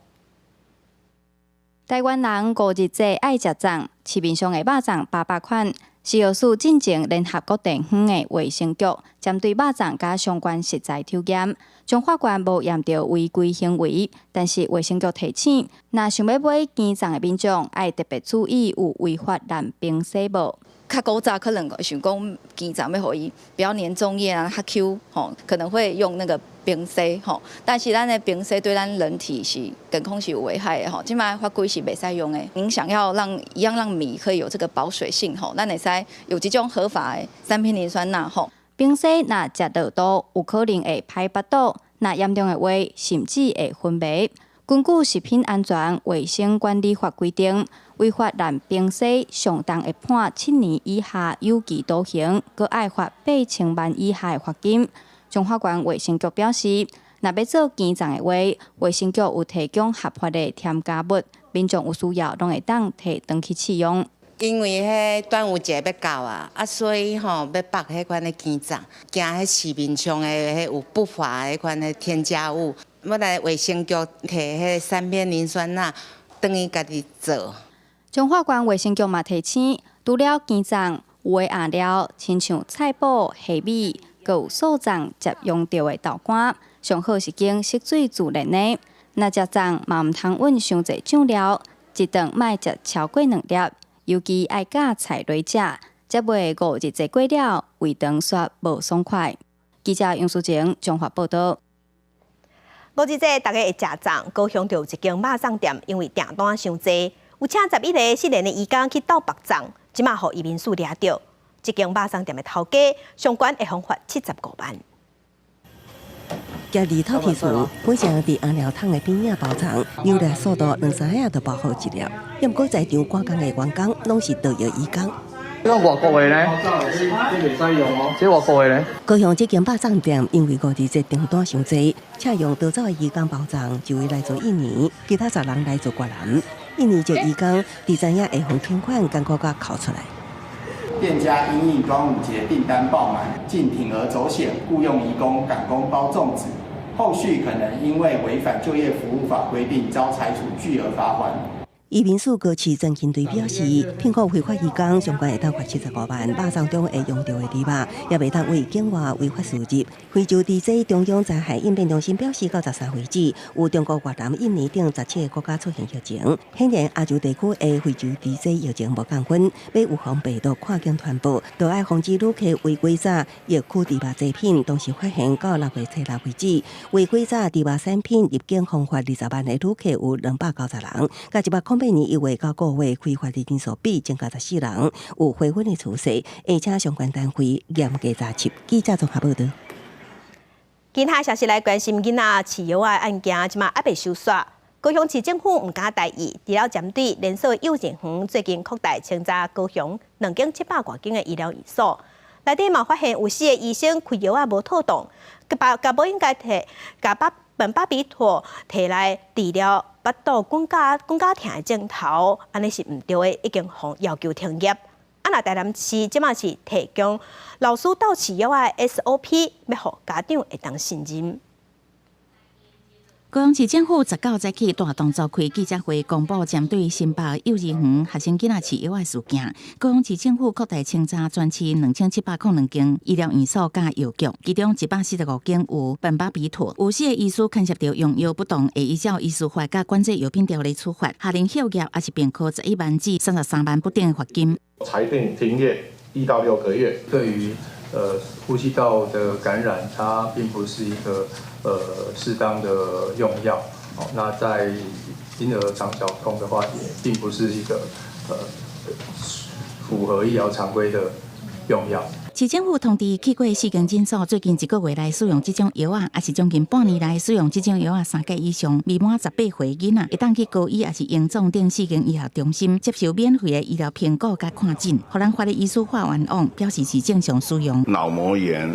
台灣人五日節愛食粽，市面上的肉粽百百款。食藥署進前聯合各地方的衛生局，針對肉粽佮相關食材抽驗，彰化縣無驗著違規行為，但是衛生局提醒，若想欲買羹粽的民眾，愛特別注意有違法濫冰沙無。較古早可能想講羹粽欲予伊比較黏粽葉啊，較 Q 吼，可能會用那個冰沙吼，但是咱的冰沙對咱人體是健康是有危害的吼，這擺法規是袂使用的。您想要讓一樣讓米可以有這個保水性吼，咱會使有這種合法的三偏磷酸鈉吼。冰沙若食落肚，有可能會歹腹肚；若嚴重的話，甚至會昏迷。根據食品安全衛生管理法規定，違法濫冰沙上重會判7年以下有期徒刑，閣愛罰8000萬以下的罰金。彰化縣衛生局表示，若欲做羹粽的話，衛生局有提供合法的添加物，民眾有需要攏會當提轉去試用。因為彼端午節欲到啊，啊，所以吼欲縛彼款的羹粽，驚彼市面上的彼有不法彼款的添加物，欲來衛生局提彼三偏磷酸鈉，轉去家己做。彰化縣衛生局嘛提醒，除了羹粽，有的餡料親像菜脯、蝦米，閣有素粽捷用著的豆乾，上好是揀色水自然的。若食粽嘛毋通勻傷濟醬料，一頓莫食超過兩粒，尤其愛佮菜來食，才袂五日節過了，胃腸煞無爽快。記者楊淑晴彰化報道。五日節大家會食粽，高雄就有一間肉粽店，因為訂單傷濟，有請11個失聯的移工去鬥縛粽，這馬予移民署掠著。這間肉粽店的頭家上懸會予罰75萬。今日透天厝，本身佇餡料桶的邊仔包粽，扭力速度兩三下就包好一粒。毋過在場趕工的員工攏是導遊移工。這外國的呢？這袂使用哦。這外國的呢？高雄這間肉粽店因為五日節訂單傷濟，請用逃走的移工包粽，一位來自印尼，其他10人來自越南。印尼籍移工佇知影會予遣返，艱苦甲哭出來。店家因應端午節訂單爆滿，竟鋌而走險，僱用移工趕工包粽子，後續可能因為違反就業服務法規定，遭裁處巨額罰鍰。移民署高市曾慶隊表示，聘僱非法移工上懸會當罰75萬，肉粽中會用著的豬肉也袂當對境外違法輸入。非洲豬災中央災害應變中心表示，到13為止，有中國、越南、印尼等17個國家出現疫情。顯然，亞洲地區的非洲豬災疫情無降溫，欲預防病毒跨境傳播，就愛防止旅客違規紮疫區豬肉製品。同時發現到6月初6為止，違規紮豬肉產品入境方罰20萬的旅客有290人，佮108年1月到5月開罰的人數比增加14人，有回溫的趨勢，而且相關單位嚴格查緝。記者綜合報導。其他消息來關心囡仔飼藥仔案件，這馬猶未收煞。高雄市政府毋敢大意，除了針對連鎖幼稚園最近擴大清查高雄2700外間的醫療院所，內底嘛發現有四個醫生開藥仔無妥當，共無應該提共苯苯巴比妥提來治療腹肚滾絞滾絞疼的症頭，按呢是毋對的，已經予要求停業。啊，若台南市這馬是提供老師鬥飼藥仔的 SOP，欲予家長會當信任。高雄市政府19早起大動作開記者會，公布針對新北幼兒園學生囡仔飼藥仔事件。高雄市政府擴大清查全市2702間醫療院所佮藥局，其中145間有苯巴比妥，有四个醫師牽涉著用藥不當，會依照醫師法佮管制藥品條例處罰，下令歇業，抑是併科11萬至33萬不等的罰金。裁定停業1到6個月。對於呼吸道的感染，它並不是一個適當的用藥。哦，那在嬰兒腸絞痛的話，也並不是一個符合醫療常規的用藥。市政府通知去過四間診所，最近一個月內使用這種藥仔，抑是將近半年來使用這種藥仔三歲以上未滿18歲囡仔，會當去高醫抑是榮總等四間醫學中心接受免費的醫療評估佮看診。予人法的醫師華元旺表示是正常使用。腦膜炎、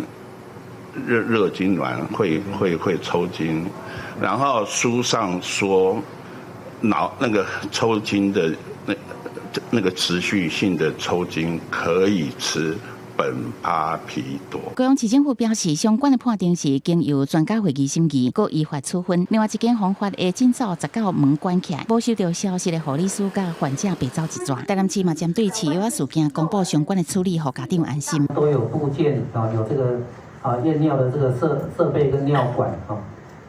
熱熱痙攣會抽筋，然後書上說腦那個抽筋的那個持續性的抽筋可以吃苯巴比妥。高雄市政府表示，相關的判定是經由專家會議審議，閣依法處分。另外一間方法的診所19門關起來，無收著消息的護理師佮患者白走一逝。台南市嘛針對飼藥仔事件公布相關的處理，予家長安心。都有附件啊，有這個啊驗尿的這個設備跟尿管啊。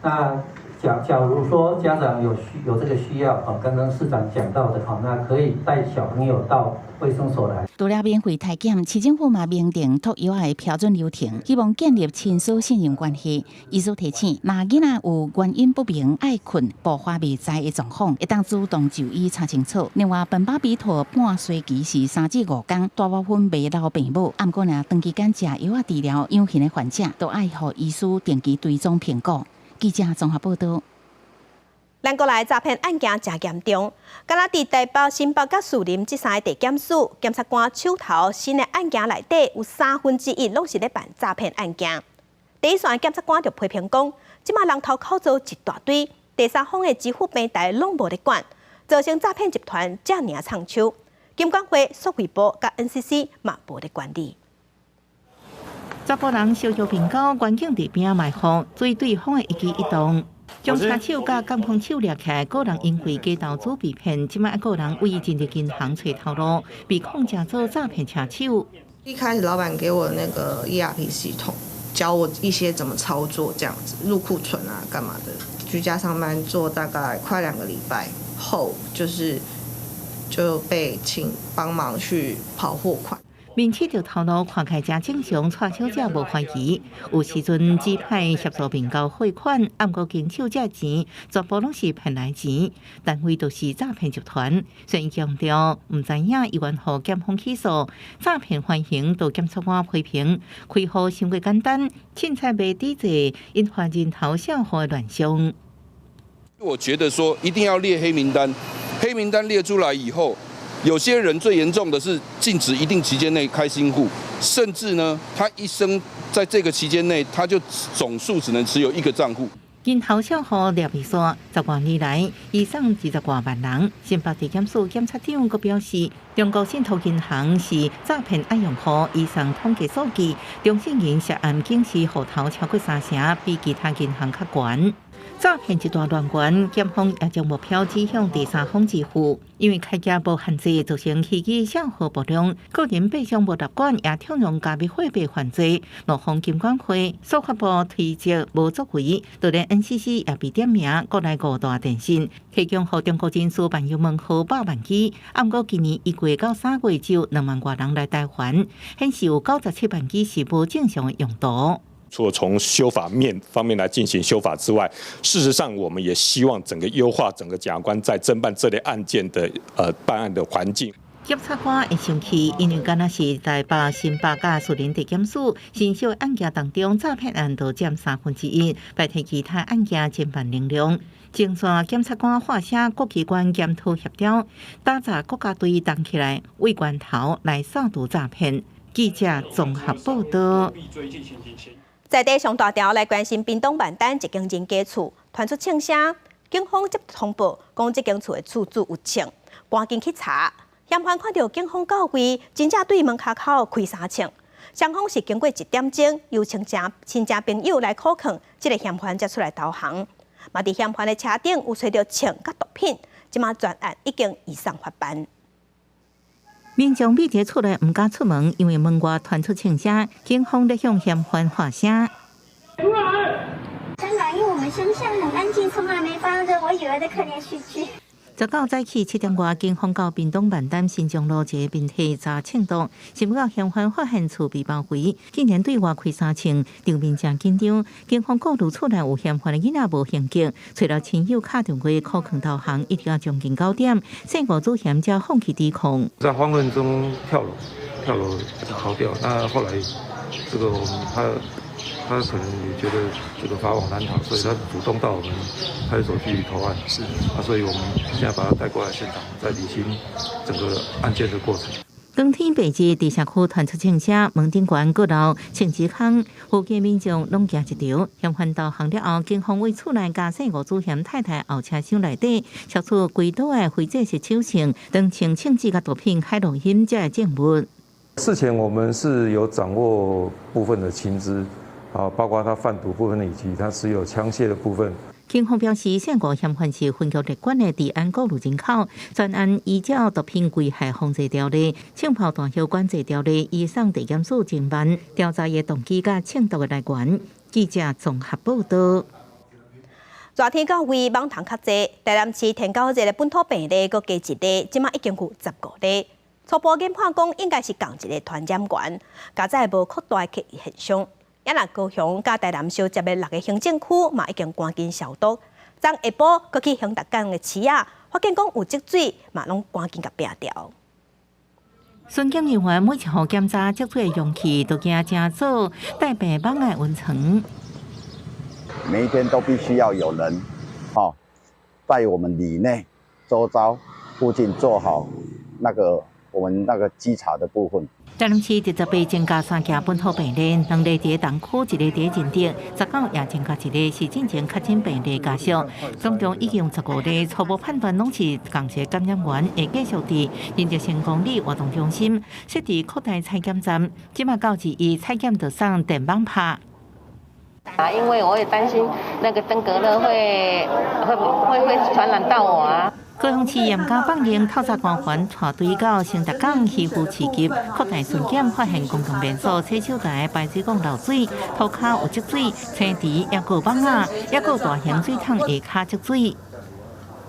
那假如說家長有這個需要啊，剛剛市長講到的哈，那可以帶小朋友到衛生所來。除了免費體檢，市政府嘛明定託藥仔的標準流程，希望建立親師信任關係。醫師提醒，若囡仔有原因不明愛睏、步伐袂知的狀況，會當主動就醫查清楚。另外，苯巴比妥半衰期是3至5工，大部分袂留病母。毋過若長期間食藥仔治療養型的患者，都愛予醫師定期追蹤評估。記者綜合報導。咱國內詐騙案件誠嚴重，敢若佇台北、新北佮士林這三个地檢署檢察官手頭新的案件內底，有1/3攏是咧辦詐騙案件。第一線檢察官就批評講，這馬人頭口做一大堆，第三方的支付平台攏無咧管，造成詐騙集團遮爾暢手。金管會、數位部佮 NCC 嘛無咧管理。查埔人相約平交，關境佇邊仔埋伏，注意對方的一舉一動。將車手佮監控手掠起來，個人因為假投資被騙，這擺個人為進入銀行揣頭路，被控成做詐騙車手。一開始老闆給我那個 ERP 系統，教我一些怎麼操作，這樣子入庫存啊，幹嘛的。居家上班做大概快2個禮拜後，就是就被請幫忙去跑貨款。面試著頭路看起來誠正常，蔡小姐無懷疑。有時陣指派協助貧交匯款，毋過經手這錢全部攏是騙來錢，單位都是詐騙集團。雖然強調毋知影伊緣予檢方起訴，詐騙犯行遭檢察官批評，開戶傷過簡單，凊彩賣抵債，引發人頭賬戶的亂象。我覺得說一定要列黑名單，黑名單列出來以後。有些人最嚴重的是禁止一定期間內開新戶，甚至呢，他一生在這個期間內，他就總數只能持有一個賬戶。金頭小號掠未煞，十外年來移送20外萬人。新北地檢署檢察長閣表示，中國信託銀行是詐騙案用戶，移送統計數據，中信銀涉案警示戶頭超過三成，比其他銀行較懸。詐騙集團亂源，檢方也將目標指向第三方支付，因為開業無限制，造成虛擬帳號爆量，個人八項無納管，也縱容加密貨幣犯罪。怒諷金管會、司法部推責無作為，就連 NCC 也被點名，國內五大電信提供予中國人士萬有門號百萬支，毋過今年1月到3月只有2萬外人來台灣，顯示有97萬支是無正常的用途。除了從修法面方面來進行修法之外，事實上我們也希望整個優化整個檢察官在偵辦這類案件的辦案的環境。檢察官會生氣，因為敢若是台北、新北佮士林地檢署新設案件當中，詐騙案都佔1/3，代替其他案件偵辦能量。前線檢察官發聲，各機關檢討協調，打造國家隊動起來，為關頭來掃除詐騙。記者綜合報道。在地上大條來關心屏東萬丹一間人家厝傳出槍聲，警方接通報，講這間厝的厝主有槍，趕緊去查。嫌犯看到警方到位，真正對門跤口開三槍。雙方是經過一點鐘，由親戚親戚朋友來苦勸，這个嫌犯才出來投降。嘛，佇嫌犯的車頂有揣著槍佮毒品，這馬全案已經移送法辦。民眾覕佇厝內毋敢出門，因為門外傳出槍聲，警方咧向嫌犯喊聲。香港，因為我們鄉下很安靜，從來沒發生過，我以為在看連續劇。19早起7點外，警方到屏東萬丹新庄路一个民宅查槍毒，想欲到嫌犯發現厝被包圍，竟然對外開三槍，場面誠緊張。警方顧慮厝內有嫌犯的囡仔無行徑，揣著親友敲電話苦勸投降，一直到將近9點，姓吳主嫌才放棄抵抗。在慌亂中跳樓，跳樓逃掉。那後來，這個我們他可能也覺得這個法網難逃，所以他主動到我們派出所去投案。是啊，所以我們現在把他帶過來現場，再理清整個案件的過程。當天白日，佇社區傳出槍聲，門頂懸閣留槍支空，附近民眾攏驚一場。嫌犯投降了後，警方為厝內加姓吳主嫌太太後車廂內底，搜出規袋的非正式手槍、長槍、槍支佮毒品、海洛因這的證物。事前我們是有掌握部分的情資。啊，包括他販毒部分以及他持有槍械的部分。警方表示，姓吳嫌犯是分局列管的治安顧慮人口，全案依照毒品危害防治條例、槍炮彈藥管制條例，移送地檢署偵辦調查伊動機佮槍毒的來源。記者綜合報道。熱天到位，蠓蟲較濟，台南市天狗熱的本土病例閣加一例，這馬已經有15例。初步研判講，應該是仝一个傳染源，佳哉無擴大的現象。也若高雄佮台南相接的六个行政區嘛，已經趕緊消毒。昨下晡，閣去興達港的市仔，發現講有積水，嘛攏趕緊共摒掉。巡檢人員每一戶檢查積水的容器，都驚成做帶病蠓的溫床。每一天都必須要有人，吼，在我們里內、周遭附近做好那個我們那個稽查的部分。台南市28增加三件本土病例，兩例佇東區，一例佇仁德，19也增加一例，是進前確診病例家屬。總共已經有15例，初步判斷攏是仝一个感染源，會繼續佇仁德成功里活動中心設置擴大採檢站，這馬到21採檢就送電網拍。啊，因為我也擔心那個登革熱會傳染到我啊。高雄市嚴加放任透早官員帶隊到興達港漁夫市集擴大巡檢，發現公共便所、洗手台排水管漏水、塗跤有積水、青池抑閣有蠓仔，抑閣有大型水桶下跤積水。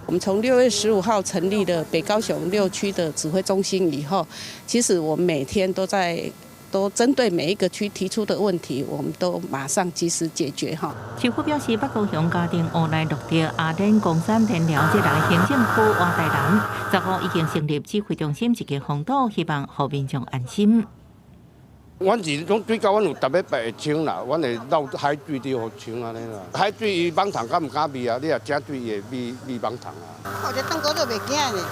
我們從6月15號成立了北高雄6區的指揮中心以後，其實我們每天都在都針對每一個區提出的問題，我們都馬上及時解決哈。市府表示，北高雄、嘉定、烏來、鹿特、阿蓮、岡山、田寮這六个行政區倚台南，15已經成立指揮中心，一個防堵，希望予民眾安心。阮是講水溝，阮有逐禮拜會清啦，阮會漏海水佇予清按呢啦。海水伊蠓蟲敢毋敢味啊？你若食水，伊會味味蠓蟲啊。看這登革熱袂驚呢。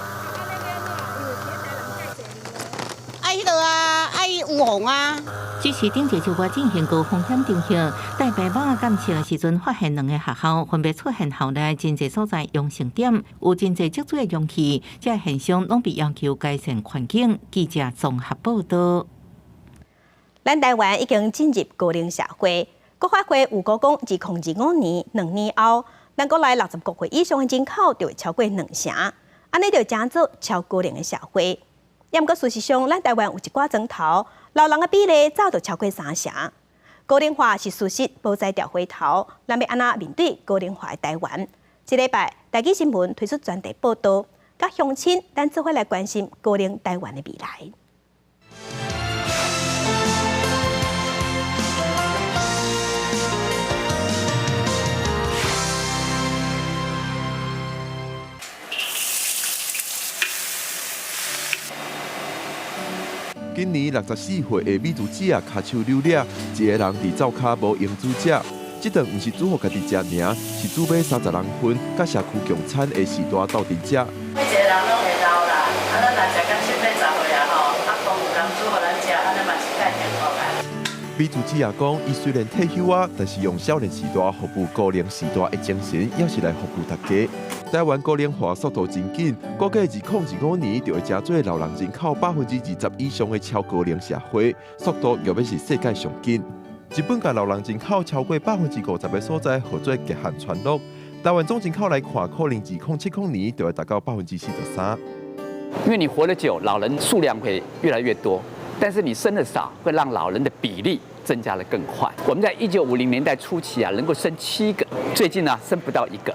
啊，彼落啊，啊伊有预防啊。只是顶一周我进行高风险场合，带爸妈检测的时阵，发现两个学校分别出现校内真济所在阳性点，有真济积水的容器，这现象拢被要求改善环境。记者综合报道。咱台湾已经进入高龄社会，国发会预估讲，2025年2年后，咱国内65岁以上的人口就会超过两成，按呢就成做超高龄的社会。毋过事实上，咱台湾有一寡庄头老人的比例早就超过三成。高龄化是事实，无才调回头。咱欲按怎面对高龄化的台湾？这礼拜，台语新闻推出专题报道，佮乡亲咱做伙来关心高龄台湾的未来。今年64岁的美珠姐跤手扭裂，一个人伫灶跤无闲煮食。这顿毋是煮予家己食尔，是煮欲30人份，佮社区共餐的序大斗阵食。每一个人拢会老啦，啊，咱若食到七八十岁啊吼，啊，讲有人煮予咱食，按呢嘛是较幸福啊。美珠姊讲，伊虽然退休啊，但是用少年时代服务高龄时代的精神，犹是来服务大家。台湾高龄化速度真紧，估计2025年就会成做老人人口20%以上的超高龄社会，速度欲欲是世界上紧。日本共老人人口超过50%的所在，号做极限村落。台湾总人口来看，可能2070年就会达到43%。因为你活得久，老人数量会越来越多，但是你生的少，会让老人的比例增加得更快。我们在1950年代初期啊，能够生7个，最近呢，生不到1个。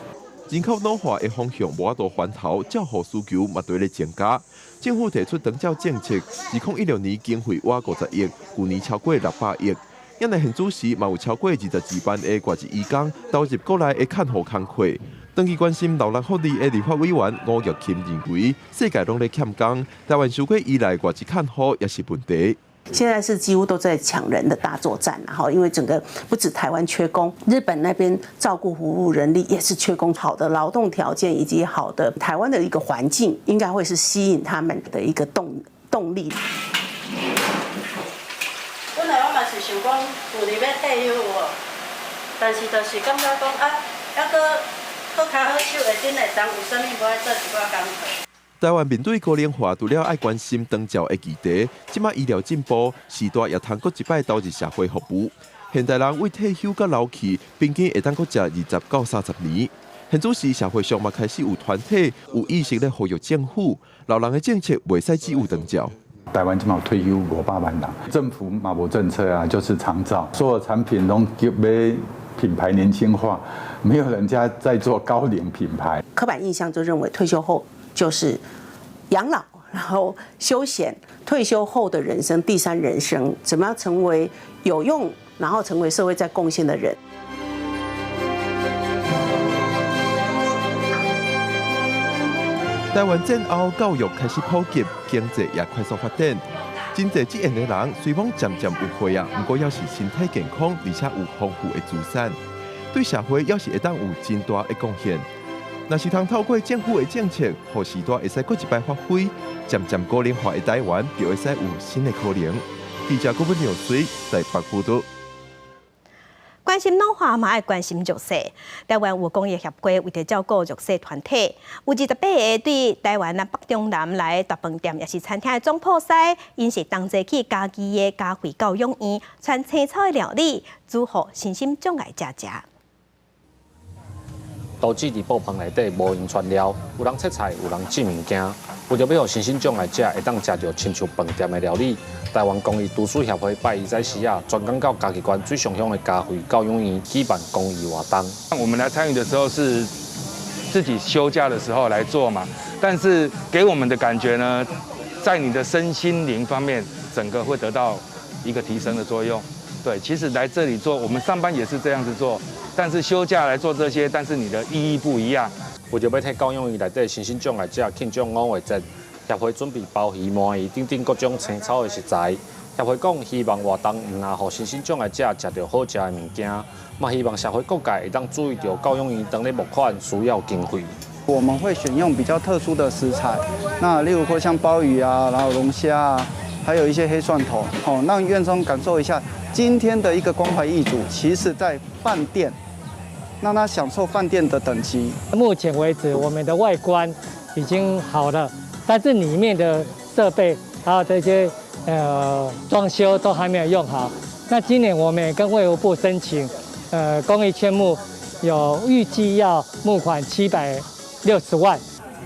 人口老化的方向无法度翻头，照护需求嘛伫咧增加。政府提出长照政策，2016年经费挖50亿，去年超过600亿。因为现主时嘛有超过22万的外籍移工投入国内的看护工课。长期关心老人福利的立法委员吴玉琴认为，世界拢咧欠工，台湾伤过依赖外籍看护也是问题。现在是几乎都在抢人的大作战，然后因为整个不止台湾缺工，日本那边照顾服务人力也是缺工，好的劳动条件以及好的台湾的一个环境，应该会是吸引他们的一个动力。本来我嘛是想讲，旧年欲退休有无？但是就是感觉讲啊，犹阁阁较好手会顶会当有啥物无爱做一寡工课。台湾面对高龄化，除了爱关心长照的议题，这马医疗进步，时代也通阁一摆投入社会服务。现代人为退休到老去，平均会当阁食20到30年。现主时社会上嘛开始有团体有意识咧呼吁政府，老人的政策袂使只有长照。台湾这马退休500万人，政府嘛无政策啊，就是长照，所有产品拢叫欲品牌年轻化，没有人家在做高龄品牌。刻板印象就认为退休后就是养老，然后休闲，退休后的人生，第三人生，怎么样成为有用，然后成为社会在贡献的人。台湾战后教育开始普及，经济也快速发展。真济职业的人虽讲渐渐有岁啊，毋过犹是身体健康，而且有丰富的资产，对社会犹是会当有真大的贡献。若是通透过政府的政策，予时代会使阁一摆发挥，渐渐高龄化的台湾就会使有新的可能。记者郭文耀水台北报道。关心老化嘛爱关心弱势。台湾有公益协会为著照顾弱势团体，有28个对台湾啊北中南来大饭店，抑是餐厅的总铺师，𪜶是同齐去嘉义的嘉惠教养院，传青草的料理，煮予身心障碍者食。导致伫布棚内底无闲传料，有人切菜，有人煮物件。为著欲予身心障碍者会当食著亲像饭店的料理，台湾公益厨师协会拜一早时啊，专工到嘉义县水上乡的嘉惠教养院举办公益活动。我们来参与的时候是自己休假的时候来做嘛，但是给我们的感觉呢，在你的身心灵方面，整个会得到一个提升的作用。对，其实来这里做，我们上班也是这样子做。但是休假来做这些，但是你的意义不一样。为著欲替教养院内底身心障碍者庆祝五月节，协会准备鲍鱼、鳗鱼等等各种青草的食材。协会讲，希望活动毋但予身心障碍者食著好食的物件，嘛希望社会各界会当注意著教养院当咧募款需要经费。我们会选用比较特殊的食材，那例如说像鲍鱼啊，然后龙虾啊，還有一些黑蒜頭，哦，讓院生感受一下今天的一個關懷義煮，其實在飯店，讓他享受飯店的等級。目前為止，我們的外觀已經好了，但是裡面的設備還有這些裝修都還沒有用好。那今年我們也跟衛福部申請，公益勸募有預計要募款760萬。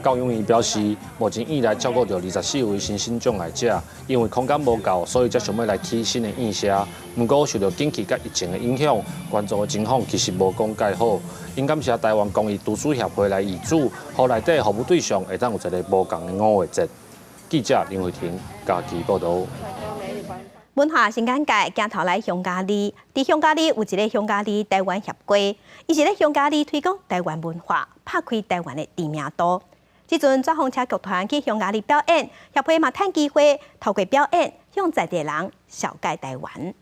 教養院表示，目前院內照顧著24位身心障礙者，因為空間無夠，所以才想欲來起新的院舍。毋過受著景氣佮疫情的影響，捐助的情況其實無講蓋好。𪜶感謝台灣公益圖書協會來挹注，予內底服務對象會當有一个無仝的五月節。記者林慧婷嘉義報導。文化新簡介，鏡頭來匈牙利，佇匈牙利有一个匈牙利台灣協會，伊是咧匈牙利推廣台灣文化，拍開台灣的知名度。這陣紙風車劇團去匈牙利表演，協會嘛趁機會透過表演向在地人紹介台灣。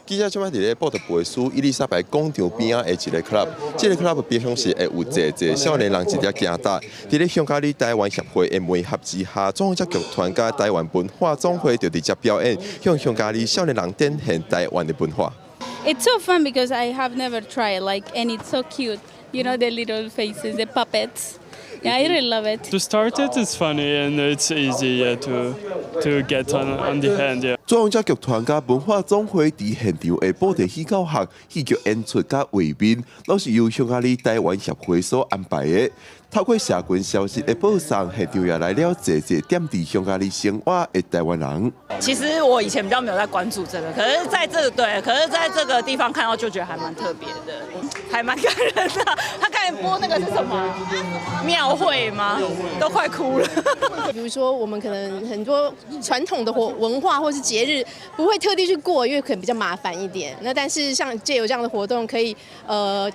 記者這擺佇咧布達佩斯伊麗莎白廣場邊仔的一个 club，這个 club 平常時會有濟濟少年人一直行搭。佇咧匈牙利台灣協會的媒合之下，紙風車劇團佮台灣文化總會就佇遮表演，向匈牙利少年人展現台灣的文化。 It's so fun because I have never tried like, and it's so cute. You know the little faces, the puppets. Yeah, I really love it. To start it, it's funny and it's easy, yeah, to get on the hand. Yeah. 紙風車劇團佮文化總會佇現場的布袋戲教學、戲劇演出佮畫面，攏是由匈牙利台灣協會所安排的。透過社群消息的播送，現場也來了濟濟踮佇匈牙利生活的台灣人。其實我以前比較沒有在關注這個，可是在這個對，可是在這個地方看到就覺得還蠻特別的，還蠻感人的。他剛才播那個是什麼？廟會嗎？都快哭了。比如說，我們可能很多傳統的活文化或是節日不會特地去過，因為可能比較麻煩一點。那但是像借由這樣的活動，可以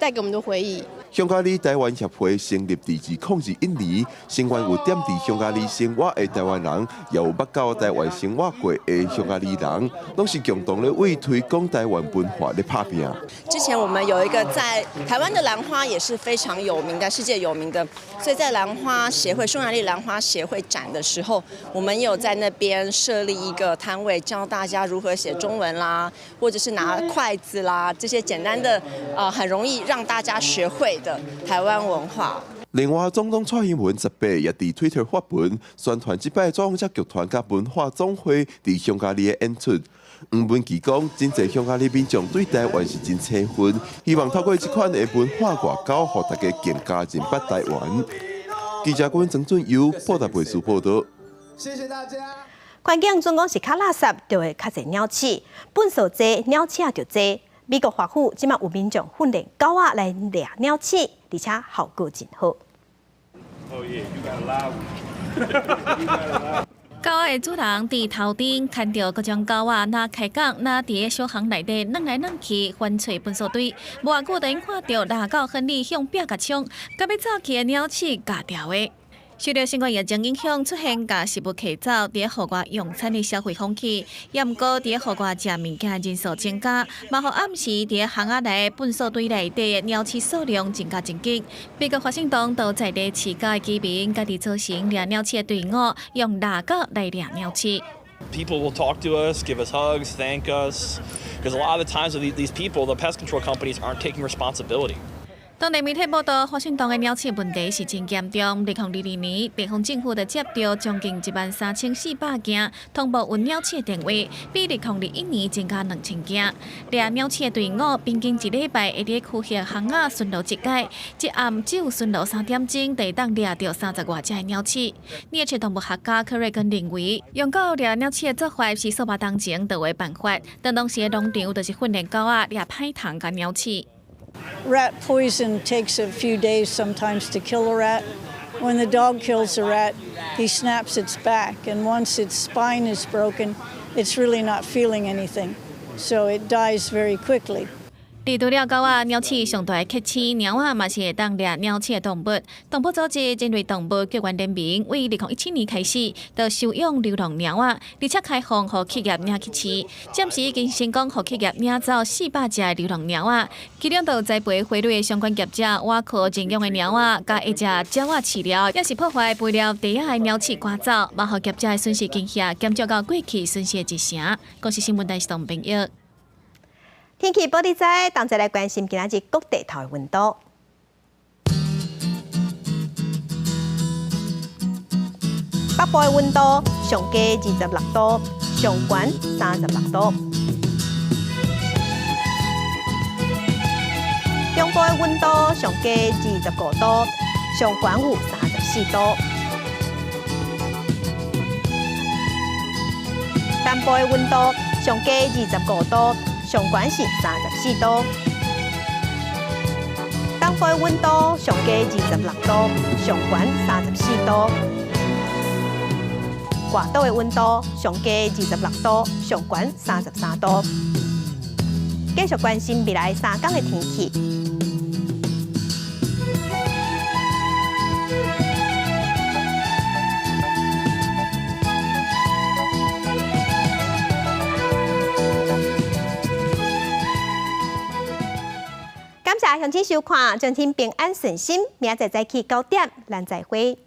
帶給我們的回憶。匈牙利台灣協會成立佇2021年，成員有踮佇匈牙利生活的台灣人，也有捌到台灣生活過的匈牙利人，攏是共同咧為推廣台灣文化咧拍拚。之前我們有一個在台灣的蘭花也是非常有名的，世界有名的，所以在蘭花協會、匈牙利蘭花協會展的時候，我們有在那邊設立一個攤位，教大家如何寫中文啦，或者是拿筷子啦，這些簡單的，很容易讓大家學會的台灣文化。另外，總統蔡英文18也佇推特發文宣傳這擺紙風車劇團佮文化總會佇匈牙利的演出。黃文琪講，真濟匈牙利民眾對台灣是真青分，希望透過這款的文化外交，予大家更加認捌台灣。記者郭曾俊佑布達佩斯報導。謝謝大家。環境總講是較垃圾，就會較濟鳥鼠，糞埽濟，鳥鼠就濟。美國華府這馬有民眾訓練狗仔來掠鳥鼠，而且效果真好。 Oh yeah, you got a live one. 狗仔的主人佇頭頂牽著各種狗仔，若開講，若佇个小巷內底轉來轉去，翻揣糞埽堆。無偌久，就𪜶看著獵狗亨利向壁共衝，共欲走去的鳥鼠咬牢的。受著新冠疫情影響，出現共食物提走佇戶外用餐的消費風氣，也毋過佇戶外食物件人數增加，嘛予暗時佇巷仔內糞埽堆內底的鳥鼠數量增加真緊。美國華盛頓都在地飼狗的居民，家己組成掠鳥鼠的隊伍，用獵狗來掠鳥鼠。 People will talk to us, give us hugs, thank us, because a lot of the times with these people, the pest control companies aren't taking responsibility. 當地媒體報道，華盛頓的鳥鼠問題是真嚴重。2022年，地方政府就接到將近13,400件通報有鳥鼠的電話，比2021年增加2,000件。掠鳥鼠的隊伍平均一禮拜會佇區域巷仔巡邏一擺，一暗只有巡邏3點鐘，就會當掠著30外隻的鳥鼠。啮齒動物學家柯瑞根認為，用狗掠鳥鼠的做法是數百當前就有的辦法，但當時的農場就是訓練狗仔掠歹蟲佮鳥鼠。 Rat poison takes a few days sometimes to kill a rat. When the dog kills a rat, he snaps its back, and once its spine is broken, it's really not feeling anything. So it dies very quickly. 除了狗仔，鳥鼠上大的克星貓仔嘛是會當掠鳥鼠的動物。動保組織人類動物救援聯盟為2017年開始，就收養流浪貓仔，而且開放予企業領去飼。暫時已經成功予企業領走400隻流浪貓仔，其中就栽培花類的相關業者，挖殼認養的貓仔，共會食鳥仔飼料，抑是破壞肥料地仔的鳥鼠趕走，嘛予業者的損失金額減少到過去損失的一成。公視新聞台是董朋友。天氣報你知，同齊來關心今仔日各地頭的溫度。北部的溫度上低26度，上懸36度。中部的溫度上低25度，上懸有34度。南部的溫度上低25度。上懸是34度，東部的溫度上低26度，上懸34度。外島的溫度上低26度，上懸33度。繼續關心未來3天的天氣。感謝鄉親收看，祝恁平安順心，明仔載早起9點，咱再會。